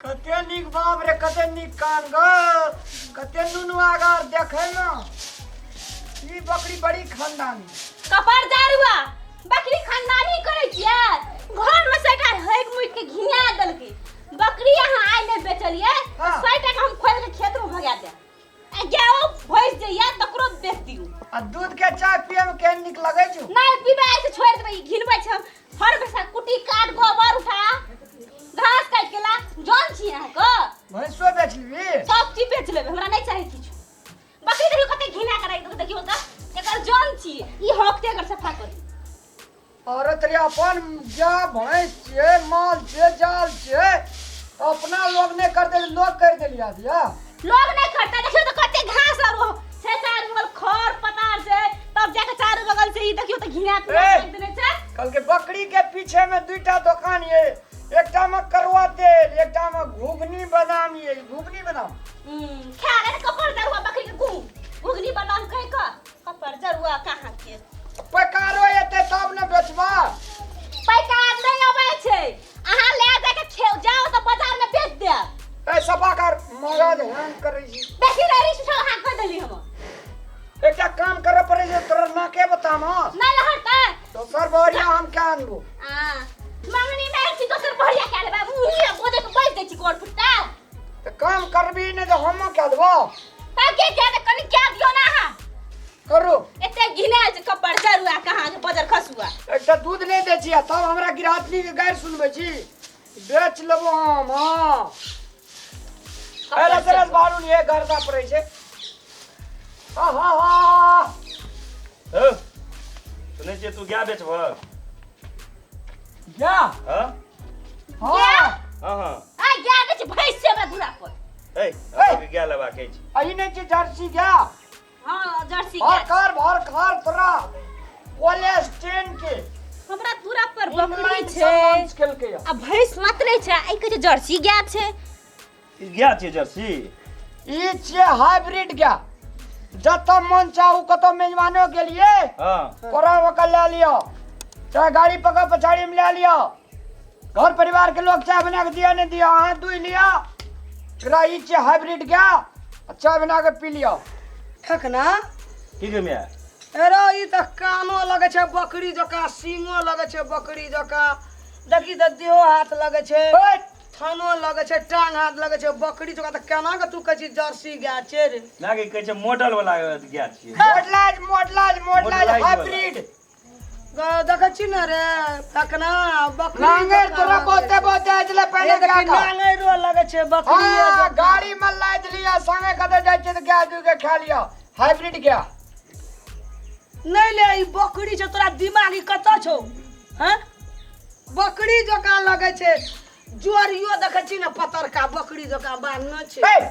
कते नीक बाप रे, कते नीक कान गो, कते नुनुआगर देखै न। ई बकरी बड़ी खानदानी। कपार दारुआ बकरी खानदानी करै छियै। घर में सैटा हेक मुइक के घिना देलकै बकरी। अहाँ आइ नहि बेचलियै। 100 टाका हम खोलि के खेत में भगा देब। आ गायो भैंस जे या तकरो बेच दियौ। आ दूध के चाय पिए में केहन नीक लगै छौ। नहि पीबै से छोड़ि देबै। ई घिनबै छै हम हर बेसा कुटी काट, गोबर उठा, घास काटि के ला। जन छी अहाँके। भैंसो बेच लेबी? सब चीज बेच लेबै, हमरा नहि चाही किछु। बकरी देखियौ कते घिना करै। देखियौ तऽ एकर जन छी। ई हकते एकर सफा करी। औरत रे, अपन जा भैंस छियै, माल छियै, जाल छियै, अपना लोग नहि करते, लोग कर देलिया दिया। लोग नहीं करता। देखियो तो कते घास और वो छै चारू बगल, खर पतार छै, तब जाके चारू बगल से। ई देखियो तो घिना ए! देने छै। कल के बकरी के पीछे में दुईटा दुकान ये, एकटा में करुआ तेल, एकटा में घुघनी बादाम। ये घुघनी बादाम। खा रे कपर जरुआ बकरी के घुघनी बादाम कह के कपर जरुआ कहाँ के। पैकारो एते तब ने बेचबा। पैकार नहीं अबै छै। अहाँ ले जाके खे जाओ तऽ बाजार में बेच देब। ए सफा कर, मगज हैंग करै छी। देखी रे रिस उठा अहाँ कह देली हम। एकटा काम करऽ पड़ै छै तोरा, नाके बताम। नहीं लहरतै। दोसर बहरिया हम क्या अनबो? आ मंगनी में छी, दोसर बहरिया क्या लेबै? मुँह गोदे के बैठ दै छी कोर फुट्टा। तऽ काम करबी नहि तऽ हम क्या देबो? ता के क्या दे, कनी क्या दियो ना अहाँ। करू। एते घिनायल छै कपड़ जरुआ कहाँ के बजर खसुआ। एकटा दूध नहि दै छी आ तब हमरा गिरहतनी के गारि सुनबै छी। बेच लेबो हम। हँ, अरे सरस बारू नहीं गर्दा पड़ै छै। हा हा हा। हौ, सुनै छियै तू गाय बेचबह? जा। हँ। हाँ। हँ हँ। आ गाय बेच भैंस छै हमरा दूरा पर। ए, हमरा गाय लेबाक अछि। अही नहि छै जर्सी गाय? हाँ, जर्सी भर गाय। कर भर खर तोरा कोलेस्टेन के। हमरा दूरा पर बकरी इंग्लैंड से छै लॉन्च केलकै। आ भैंस मात्र छै। आ ई कहै छै जर्सी गाय छै। ई गाय छियै जर्सी? ई छियै हाइब्रिड गाय। जतऽ मन चाहू, कतौ मेजबानो गेलियै, कोरा ओकर लए लिअ, चाहे गाड़ी पकड़ पछाड़ी में लए लिअ। घर परिवार के लोग चाय बना के दिया नहीं दिया, अहाँ दुहि लिअ एकरा। ई छियै हाइब्रिड गाय आ चाय बना के पी लिअ। ठकना। की गे माय? अरे, ई तऽ कानो लगै छै बकरी जकाँ, सींगो लगै छै बकरी जकाँ। देखी तऽ, देहो हाथ लगै छै, थानो लगै छै, टांग हाथ लगै छै बकरी जकाँ। तऽ केना के तू कहै छी जर्सी गाय छै रे? माय के कहै छै मॉडल वाला गाय छियै। मॉडलाइज, मॉडलाइज, मॉडलाइज। मॉडलाइज। हाइब्रिड। देखै छी ने रे ठकना, बकरी नांगेर जकाँ तोरा लगै बहुते छै। बहुते अजले पहले ए, देखी गाय का। नांगेरो लगै छै बकरी। हाँ, गाड़ी में लाद लिया, संगे कतौ जाइ छियै तऽ गाय दूध के खा लिया। हाइब्रिड गाय। नहि ले, ई बकरी छै। तोरा दिमाग ई कतऽ छौ? हैं, बकरी जकाँ लगै छै। जोरियो देखै छी ने, पतरका बकरी जकाँ बान्हने छै। ए,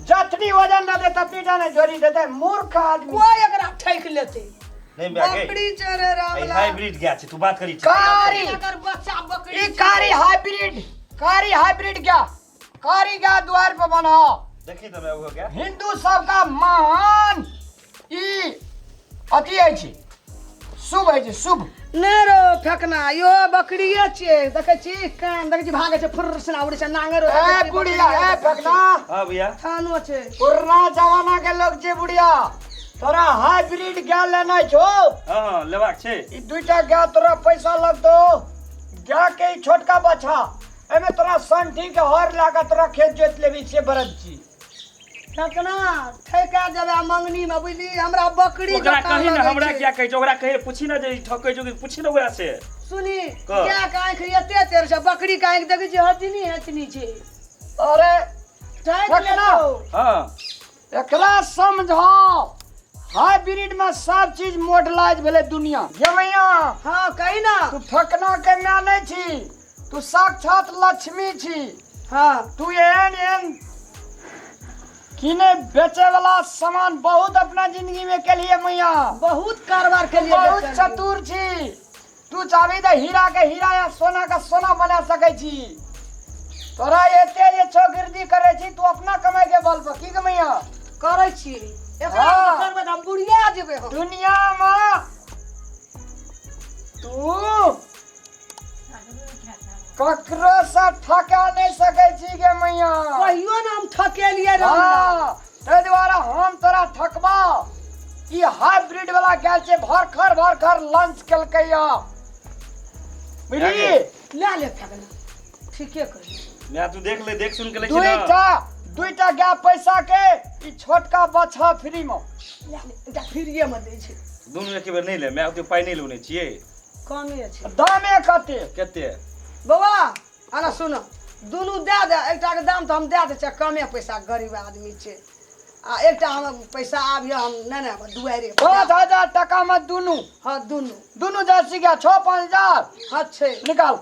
जतनी वजन न दे ततनी टा ने जोड़ी देते, मूर्ख आदमी। कोई एकरा ठकि लेतै? नहि माय गे। बकरी छै रे ई रामला। हाइब्रिड गाय छै। तू बात करी छी। कारी। एकर बच्चा बकरी ई छै। कारी हाइब्रिड, कारी हाइब्रिड गाय, कारी गाय द्वार पर बनाओ। देखी तऽ माय, ओहो गाय। हिंदू सबका महान ई अथी अछि, शुभ अछि, शुभ। नहि रो फेकना, यो बकरिए छियै। देखै छी कान, देखै छी भागै छै, फुर्र सना उड़ै छै नांगर। ए बुढ़िया, ए फेकना। हँ भैया। थानो छै। पुरना जमाना के लोग छै बुढ़िया। तोरा हाइब्रिड गाय लेना छौ? हँ हँ, लेबाक छै। ई दुईटा गाय तोरा पैसा लगतो। गाय के ई छोटका बछा, एमे तोरा संठी के हर लगा तोरा खेत जोत लेबी से बरद छी। ठकना, ठेका जेबै मंगनी में, बुझली? हमरा बकरी ओकरा जकाँ कही ने लगै हमरा छै। किया कहै छै? ओकरा कही, पूछी ने जे ई ठकै छौ कि, पूछी ने ओकरा से। सुनी। कह। गाय के आँखि एते तेर छै, बकरी के आँखि देखै छी हथनी हथनी छै। अरे ठकि ठकना। लेतौ। एकरा समझाओ, हाइब्रिड में सब चीज मॉडलाइज भेलै दुनिया गेमैया। हँ, कही ना। तू ठकना के माय नहि छी, तू साक्षात लक्ष्मी छी। तू एहन एहन किने बेचे वाला सामान बहुत अपना जिंदगी में केलिए मैया। बहुत कारोबार के लिए। बहुत चतुर छी तू। चाहबी तऽ हीरा के हीरा या सोना के सोना बना सकै छी। तोरा एते जे चौगिर्दी करै छी तू अपना कमाई के बल पर, की कमैया? करै छी एकरा। करबै तऽ हम बुढ़िया जेबै हम। दुनिया में तू ककरो से ठका नहि सकै छी गे मैया। कहियो ना हम ठकेलियै रामलाल। हाँ, ताहि दुआरे हम तोरा ठकबा। ई हाइब्रिड वाला गाय छै, भरखर भरखर लंच केलकै या, बुझली? लए ले फकना, ठीके कही। मैं तू देख ले, देख सुन के ले छी ना। दुईटा गाय पैसा के, ई छोटका बछा फ्री में। लए ले, एकटा फ्रीए में दै छै। दुनू एक बेर नहि ले, मैं ओते पाइ नहि लेने छियै। कमे छै। दामे कते? कते? बौआ आना सुन, दुनू दए दे, एकटा के दाम तऽ हम दए दै छियै, कमे पैसा, गरीब आदमी छै। आ एकटा हम पैसा आबिय हम नहि नहि दुआरे। 5000 टका में दुनू? हाँ, दुनू। दुनू जर्सी गाय 6 5000। हाँ छै। निकाल।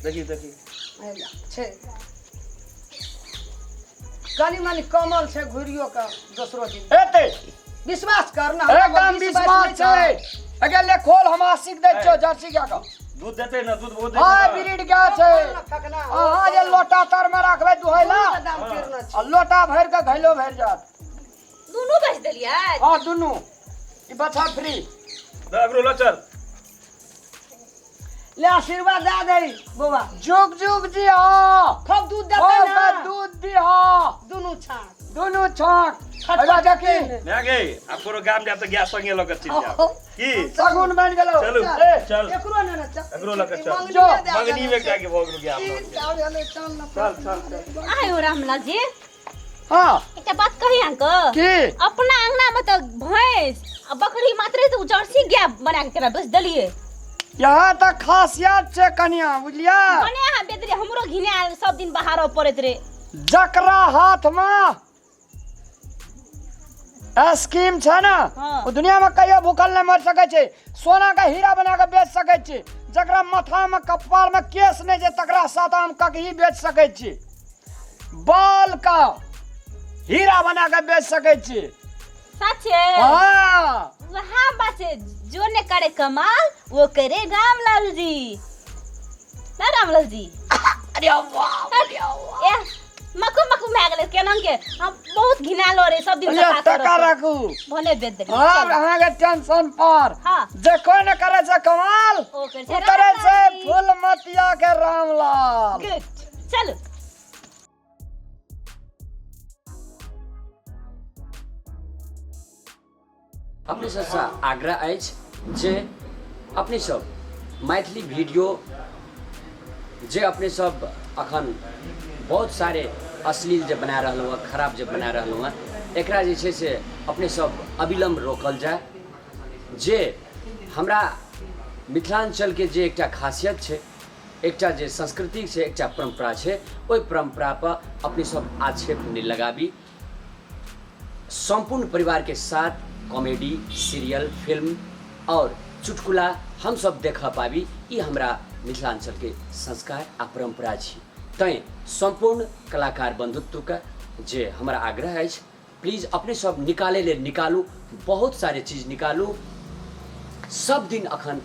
देखी देखी। हैया, छै, कनी मनी कमल छै, घुरियो के दोसरो दिन एते विश्वास कर ना हमरा। एकदम विश्वास विश्वास नहि छै। अगे ले खोल, हम आशिक दै छियो जर्सी गाय के। दूध देतै ना? दूध बहुत देतै। हाँ ना? ब्रीड गाय छै। खोल ना फकना। अहाँ जे लोटा तर में राखबै दुहै ला दुनू के दाम किरना छै। आ लोटा भरि के घैलो भरि जायत। दुनू बेच देलियै? हाँ, दुनू, ई बछा फ्री। दऽ एकरो लऽ चल। ले, आशीर्वाद दए दे बौआ। जुग जुग जी हाँ। खूब दूध देतै खूब ना? दूध दिहा। दुनू छाक। दुनू छाक। अगा देखी। मैं गई आब कोनो गाम जायब तऽ गाय संगे लऽ कऽ चलि जायब की? सगुन बनि गेलौ। चलू। ए, चल। एकरो ने ने चल। एकरो लऽ कऽ चल। मंगनीये जो, दए मंगनी में देने जाके भऽ गेल गाय। छै। अपना। तीन टा भेलै, चल ना। चल चल चल। आयो रामलाल जी। हाँ। एकटा बात कही अहाँके? की? अपना अंगना में तऽ भैंस आ बकरी मात्रे, तऽ उ जर्सी गाय बना के केना बेच देलियै? यहाँ तऽ खासियत छै कनिया, बुझलियै? भने अहाँ बेच देलियै, हमरो घिना सब दिन बाहर पड़ैत रे। जकरा हाथ में स्कीम छै ने, ओ दुनिया में कहियो भूखल नहि मरि सकै छै। सोना के हीरा बना के बेच सकै छी। जकरा माथा में कपार में केस नहि छै, तकरा साथ हम ककही बेच सकै छी। बाल का हीरा बना के बेच सकै छी। सचे? हाँ। वहाँ बात छै, जो ने करे कमाल वो करे रामलाल जी ना, रामलाल जी। अरे वाह, अरे वाह। ए मकु मकु भए गेलै केना के, हम बहुत घिनालो रे सब दिन अरे सफा टका करऽ। राखू। भने बेच देलियै। हाँ। चलू। अहाँके टेंशन पर जे कोई न करे छै कमाल, ओ करे छै ओ करे छै रामलाल जी। फूल मतिया के रामलाल। गुड, चलू। अपने सबसँ आग्रह अछि जे अपने सब मैथिली वीडियो जे अपने सब अखन बहुत सारे अश्लील जे बना रहलहुँ हँ, खराब जे बना रहलहुँ हँ, एकरा जे छै से अपने सब अविलम्ब रोकल जाय। जे हमरा मिथिलाञ्चलके जे एकटा खासियत छै, एकटा जे संस्कृति छै, एकटा परम्परा छै, ओहि परम्परापर अपने सब आक्षेप नहि लगाबी। सम्पूर्ण परिवारके साथ कॉमेडी सीरियल, फिल्म आओर चुटकुला हमसब देखऽ पाबी, ई हमरा मिथिलाञ्चलके संस्कार आ परम्परा छी। तैँ सम्पूर्ण कलाकार बन्धुत्वके जे हमर आग्रह अछि, प्लीज अपने सब निकालै लेल निकालू, बहुत सारे चीज निकालू। सब दिन अखन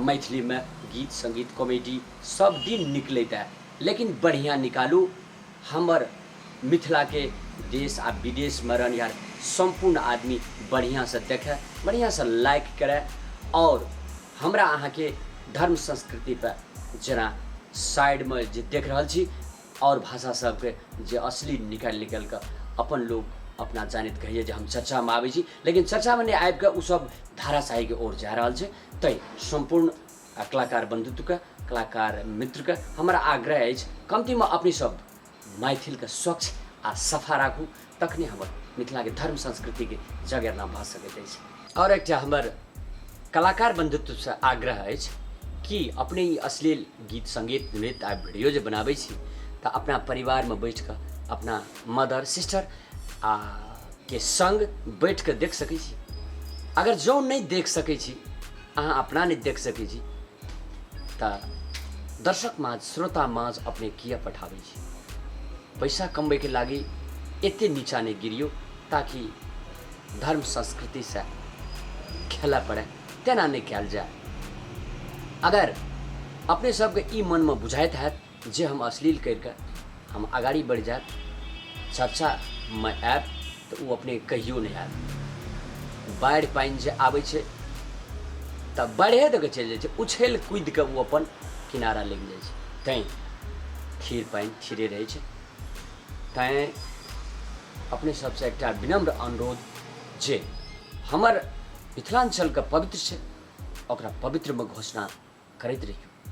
मैथिलीमे गीत सङ्गीत कॉमेडी सब दिन निकलैत है, लेकिन बढ़िआँ निकालू। हमर मिथिलाके देश आ विदेशमे रहनिहार सम्पूर्ण आदमी बढ़िआँसँ देखै, बढ़िआँसँ लाइक करै आओर हमरा अहाँके धर्म संस्कृतिपर जेना साइडमे जे देख रहल छी आओर भाषा सबके जे अश्लील निकालि निकालिकऽ अपन लोक अपना जानैत कहैए जे हम चर्चामे आबै छी, लेकिन चर्चामे नहि आबिकऽ ओसब धाराशाहीके ओर जा रहल छै। तैँ सम्पूर्ण कलाकार बन्धुत्वके, कलाकार मित्रके हमर आग्रह अछि, कम्तीमे अपने सब मैथिलके स्वच्छ आ सफा राखू, तखने हमर मिथिलाके धर्म संस्कृतिके जगेरना भऽ सकैत अछि। आओर एकटा हमर कलाकार बन्धुत्वसँ आग्रह अछि कि अपने ई अश्लील गीत सङ्गीत नृत्य आ वीडियो जे बनाबै छी तऽ अपना परिवारमे बैठि कऽ अपना मदर सिस्टर आ के सङ्ग बैठि कऽ देख सकै छी। अगर जँ नहि देख सकै छी, अहाँ अपना नहि देख सकै छी, तऽ दर्शक माझ, श्रोता माझ अपने किया पठाबै छी? पैसा कमबैके लागि एते नीचा नहि गिरियौ ताकि धर्म संस्कृतिसँ खेलऽ पड़ै, तेना नहि कयल जाय। अगर अपने सबके ई मनमे बुझाइत हैत जे हम अश्लील करिके हम अगाडि बढ़ि जायब, चर्चामे आयब, तऽ ओ अपने कहियो नहि आयब। बाढ़ि पानि जे आबै छै तऽ बाढ़िए दऽ कऽ चलि जाइ छै, उछलि कूदि कऽ ओ अपन किनारा लागि जाइ छै। तैँ खीर पानि थिरे रहै छै। तैँ अपने सबसँ एकटा विनम्र अनुरोध जे हमर मिथिलाञ्चलके पवित्र छै, ओकरा पवित्रमे घोषणा करैत रहियौ।